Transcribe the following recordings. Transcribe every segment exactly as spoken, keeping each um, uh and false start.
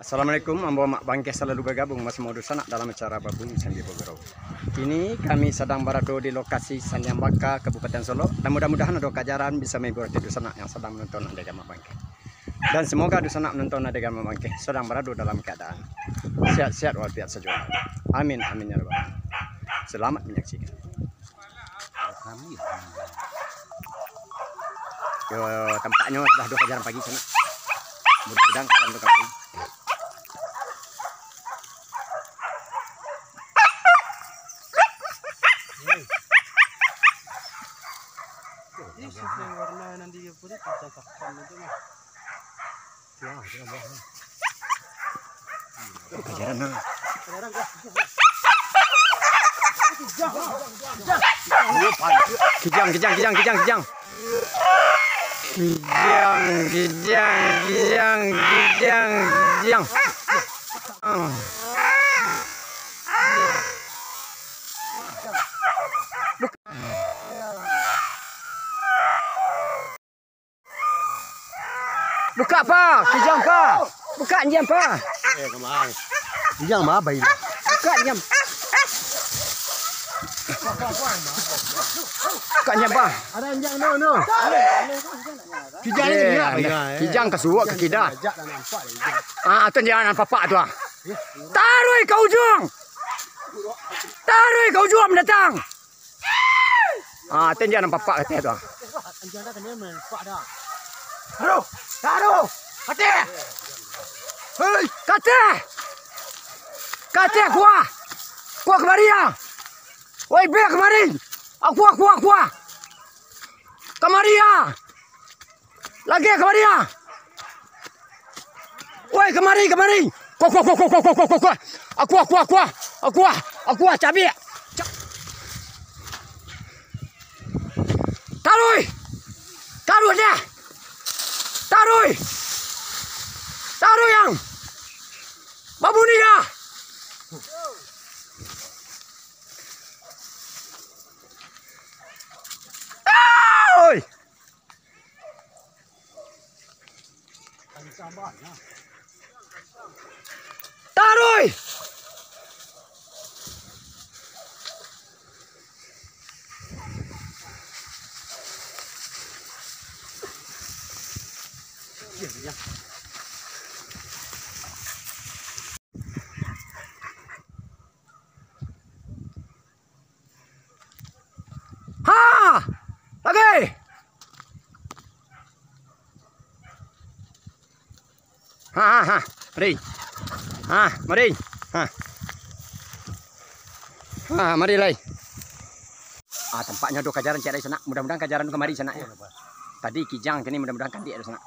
Assalamualaikum, ambo Mak Bangkeh salalu bagabung basamo dunsanak dalam acara Babunyi Sambil Bagurau. Kini kami sadang barado di lokasi Sandiang Baka, Kabupaten Solok, dan mudah-mudahan ado kajaran bisa mahibur ati dunsanak yang sadang manonton ade ka Mak Bangkeh. Dan semoga dunsanak manonton ade ka Mak Bangkeh sadang barado dalam kaadaan sehat-sehat walafiat sajo. Amin, amin, ya rabbal alamin. Selamat menyaksikan. Yo, tampaknyo sudah duo kajaran pagi sanak. Mudah-mudahan kajaran tu kamari. Ih, sisi warna nan di apa tu, cacak-cacakan itu mah. Kajaran, nah. Kijang, kijang, kijang, kijang, kijang. Kijang, kijang, kijang, kijang, kijang. Ah. Bukak, Pa! Kijang, Pa! Bukak, anjiang, Pa! Eh, kamang. Kijang mah, bayi. Bukak, anjiang. Bukak, anjiang, Pa! Ada anjiang, no, no. Kijang ni, eh, kijang, eh. Kijang ka suok ka kida. Ah, tu dia nan papak tu, ah. Taruih ka ujuang. Taruih ka ujuang datang. Ah, ten jan nampak kateh tu. Taruh, taruh. Kateh. Hei, kateh. Kateh kuah. Kuah kamari ah. Woi, bek kamari. Aku, aku, aku. Kamari ah. Lagi kamari ah. Woi, kamari, kamari. Kuah, kuah, kuah. Aku, aku, aku. Aku, aku, cabik. Taruih. Taruih dah. Taruih. Taruih yang. Babunyi dah. Oi. Taruih! Ha! Lagi! Ha, ha, ha. Mari. Ha, mari. Ha. Ha, mari lai. Ah, tampaknyo ado kajaran ciek dari sanak. Mudah-mudahan kajaran tu kamari sanak, yo. Tadi kijang, kini mudah-mudahan kandiak dari sanak.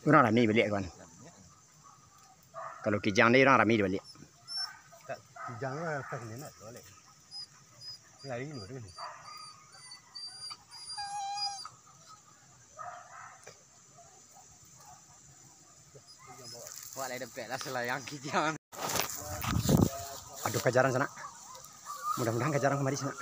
Urang rami baliak, kawan. Kalau Kijang tadi urang rami baliak. Tak, Kijang tu atas ni nak baliak. Lari dulu tu. Wak lai dapek lah salayang Kijang. Aduh, kajaran sanak. Mudah-mudahan kajaran kamari sanak.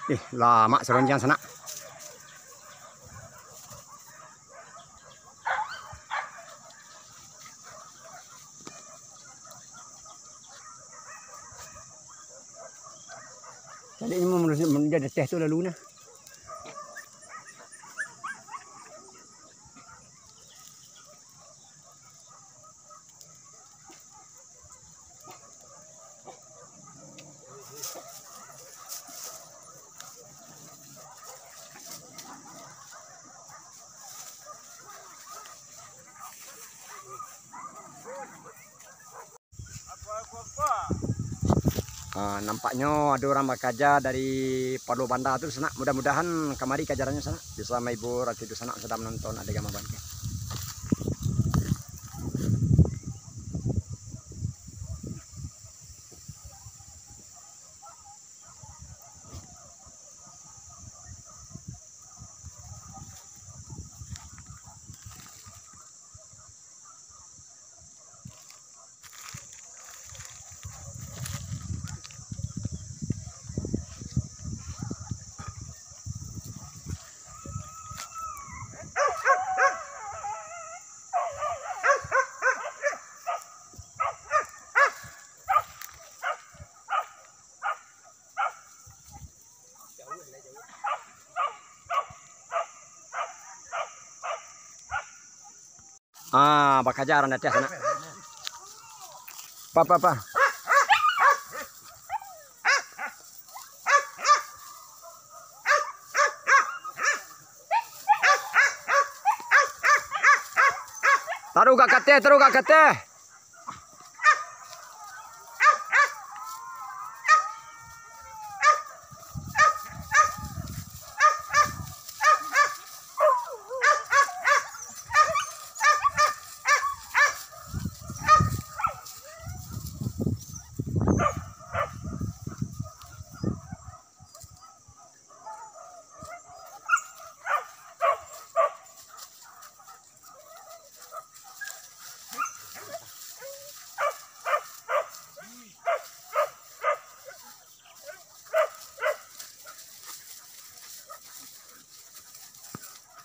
Ih, lamak saronjang sanak. Jadi ini mau menurut, menurut dia teh tu lalu nah. Ah, nampaknyo ado urang bakaja dari Palo Banda tu sanak. Mudah-mudahan kamari kajarannyo sanak, bisa mahibur ati tu sanak sadang manonton adegan mabangkeh. Ah, bakaja urang di ateh sanak. Pa, pa, pa. Taruh ka ateh, taruh ka ateh.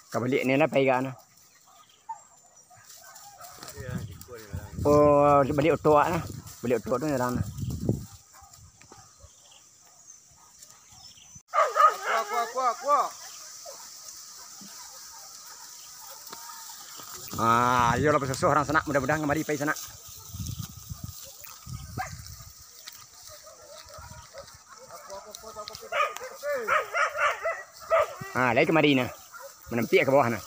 Ka baliak ni lah, pai ka nah. Oh, baliak oto awak nah. Baliak oto tu nyerang nah. Ah, iyo lah, basusuah urang sanak, mudah-mudahan kamari pai sanak. Ah, lai kamari nah. Manampiak ka bawah nah.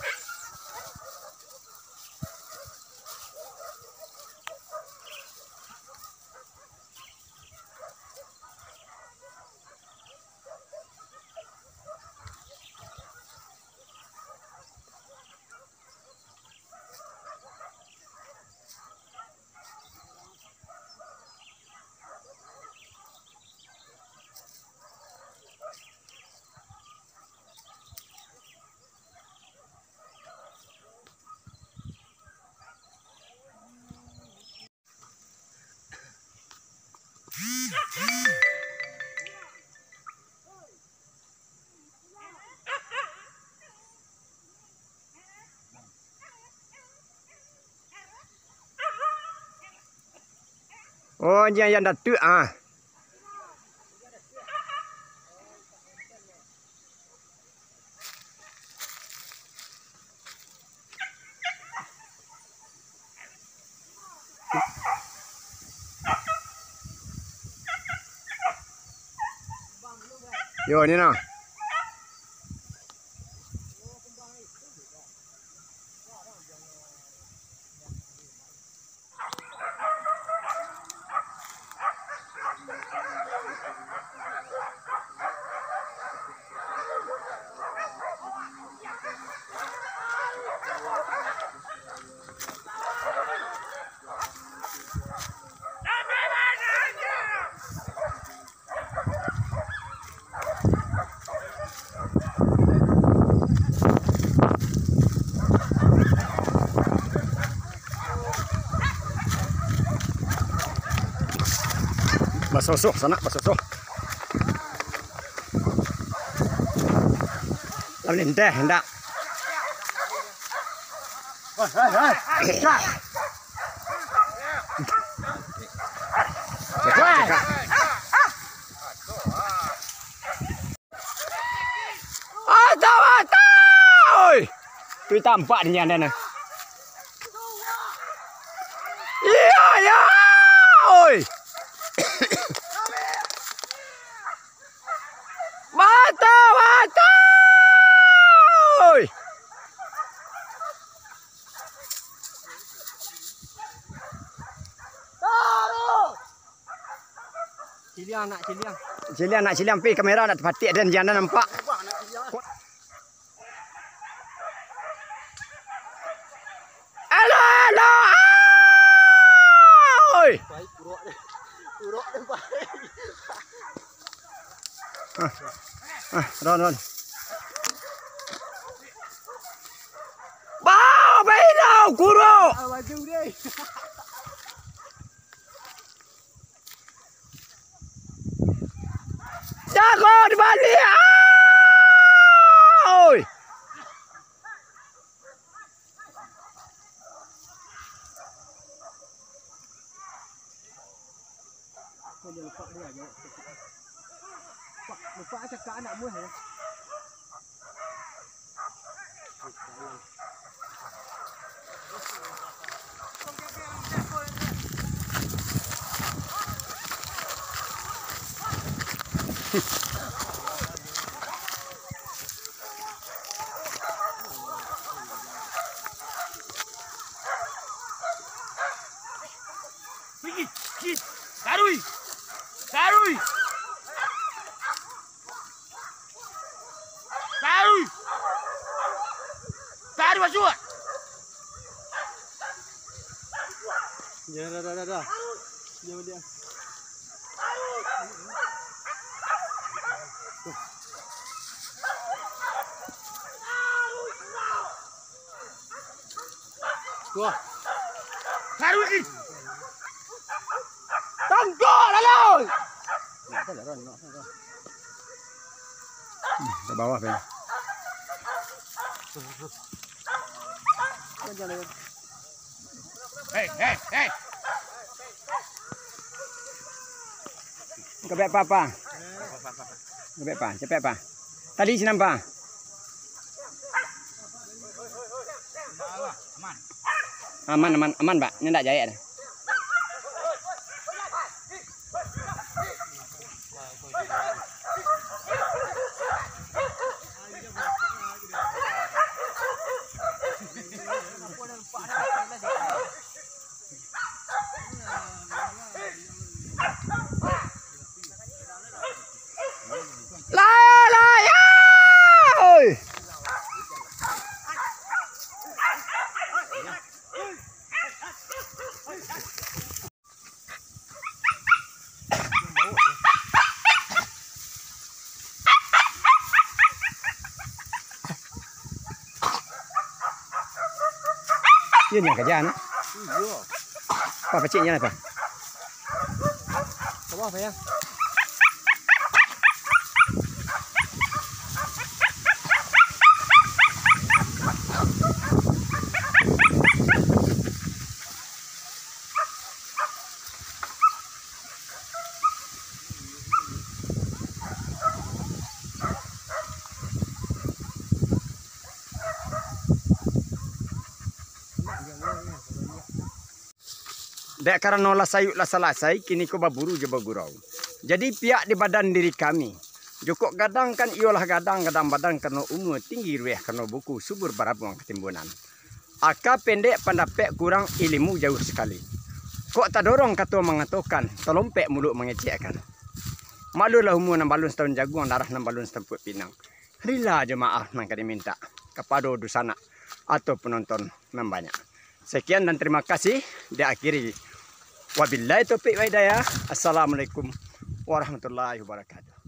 Oh, jan, jan Datuak ah. Yo, ni nah. Basosoh, sanak, basosoh. Lalu indah, indah. Cekak, cekak. Atau, atau! Oi! Tu tampak di nyan dah nah. Iya, iya! Oi! Batua, batua! Oi! Ciliang, nak ciliang. Ciliang, nak ciliang, pi kamera nak tapatik, den jan nampak. Alah, alah, ah! Oi! Baik, urok deh. Urok deh, baik. Ah, ah, ron, ron. Bah, baik dah, kurok. Ah, baju deh. Jago di baliak! Oi! Lupa cakak anak muah ya. Tarui! Tarui! Taruih! Taruih masuak! Ya, dah, dah, dah, dah. Dia balik. Tuh. Taruih lagi! Tangkap, lalu! Ke bawah, Bang. Hei, hei, hei. Kebek apa, apa? Kebek apa? Cepek apa? Tadi sinan, apa? Aman, aman, aman, Pak. Ini ndak jahek dah. Lai, lai, oi! Iyo, nyo kaja, nak. Iyo. Apa paciknyo apa? Apa, apa ya? Dek karano lah sayuk lah salasai, kini ko baburu jo bagurau. Jadi pihak di badan diri kami, jokok gadang kan iyolah gadang, gadang badan karano umua, tinggi rueh karano buku, subur barabuang katimbunan. Aka pendek pandapek kurang, ilimu jauah sakali. Kok tadorong kato mangatokan, talompek muluik mangecekkan. Malulah umua nan balun satahun jaguang, darah nan balun satampuak pinang. Rila jo maaf nan ka dimintak kapado dunsanak atau panonton nan banyak. Sekian dan terima kasih. Diakhiri, wabillahi taufik wa hidayah. Assalamualaikum warahmatullahi wabarakatuh.